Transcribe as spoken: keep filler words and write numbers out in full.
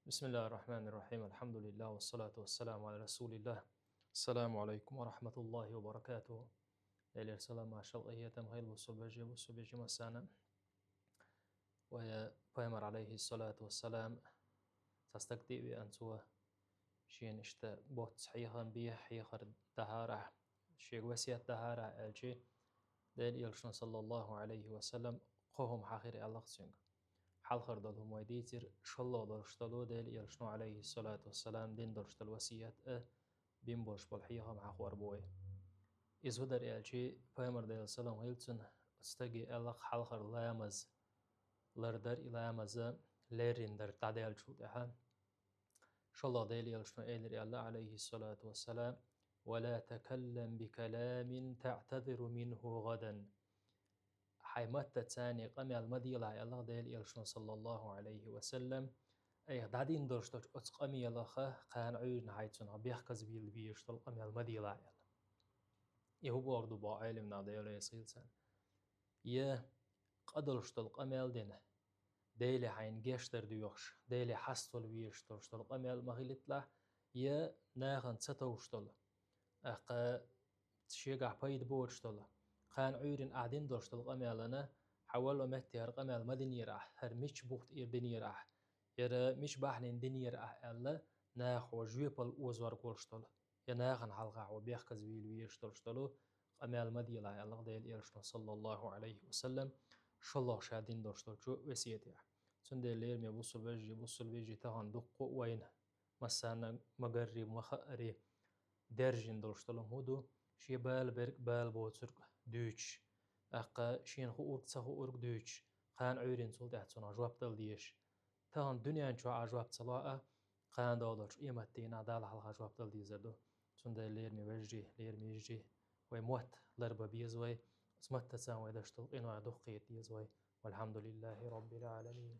بسم الله الرحمن الرحيم. الحمد لله والصلاة والسلام على رسول الله. السلام عليكم ورحمة الله وبركاته. Делера салам, маршал, къахетам хийла бусалба вежарий, бусалба йижарий массанена. Вай Пайхамар, алейхиссалату вассалам, цхьа стаг тӀа а веана, цо шена иштта боцца хьехам бе, хьехар дахьарахь, шега весет дахьарахь аьлча, Делан Элчано, саллаллаху алейхи ва саллам, кхо хӀума хьахир аьлла-кх цуьнга. Хьалхара долу хӀума вай дийцира, шоллагӀа долуш долу Делан Элчано, алейхиссалату вассалам, дина долуш долу весет а, бина болуш болу хьехам хьахор бу вай. Иза хӀун дара аьлча, Пайхамар, Делера салам хийла цунна, оцу стаге аьлла-кх хьалхара ламаз лардар, и ламаз леррина дар дӀадаьллачул тӀаьхьа. ШоллагӀа Делан Элчано элира аьлла, алейхиссалату вассалам: «ولا تكلم بكلام تعتذر منه غدا». Хьайн маттаца цхьанне къамел ма делахь аьлла-кх Делан Элчано, саллаллаху алейхи ва саллам. Айхьа дӀадина долуш долчу оцу къамелах кхана Ӏуьйранна хьайн цунах бехказа вийла везаш долу къамел ма делахь аьлла. И хӀун бохург ду боху Ӏелам наха, Дела реза хийла царна? Я къа долуш долу къамел дина, Деле хьайна гечдар доьхуш, Деле хьаставала везаш долуш долу къамел ма хилийталахь, я нахана ца товш долу, тӀаккха шегахь пайда боцуш долу, кхана Ӏуьйранна ахь дина долуш долу къамелана, хьан вала метте хӀара къамел ма динера ахь, хӀара мича бух тӀера динера ахь, яра мича бахьанина динера ахь аьлла, наха хьо жоьпалла озорг волуш долу, я нахана хьалха хьо бехказа вийла везаш долуш долу къамел ма делахь аьлла-кх Делан Элчано, саллаллаху алейхи ва саллам, шоллагӀа ша дина долуш долчу весетехь. Цундела, лераме бусалба вежарий, бусалба йижарий, тахана дуккха а вайна массарна ма-гарри, ма-хаъарри, даьржина долуш долу хӀума ду, шен бала берг а, бала боцург а дуьйцуш, тӀаккха шена хуург а, ца хуург а дуьйцуш, кхана Ӏуьйранна цул тӀаьхьа цунах жоп дала дезаш. Тахана дуьнен чохь а жоп ца ло а, кхана догӀу долчу къематдийнахь Далла хьалха жоп дала дезар ду. Цундела, лераме вежарий, лераме йижарий, вай мотт ларбан беза вай, оцу маттаца вай деш долу къинош дукха кхета деза вай. Валхьамдулиллахи роббил Ӏаламин.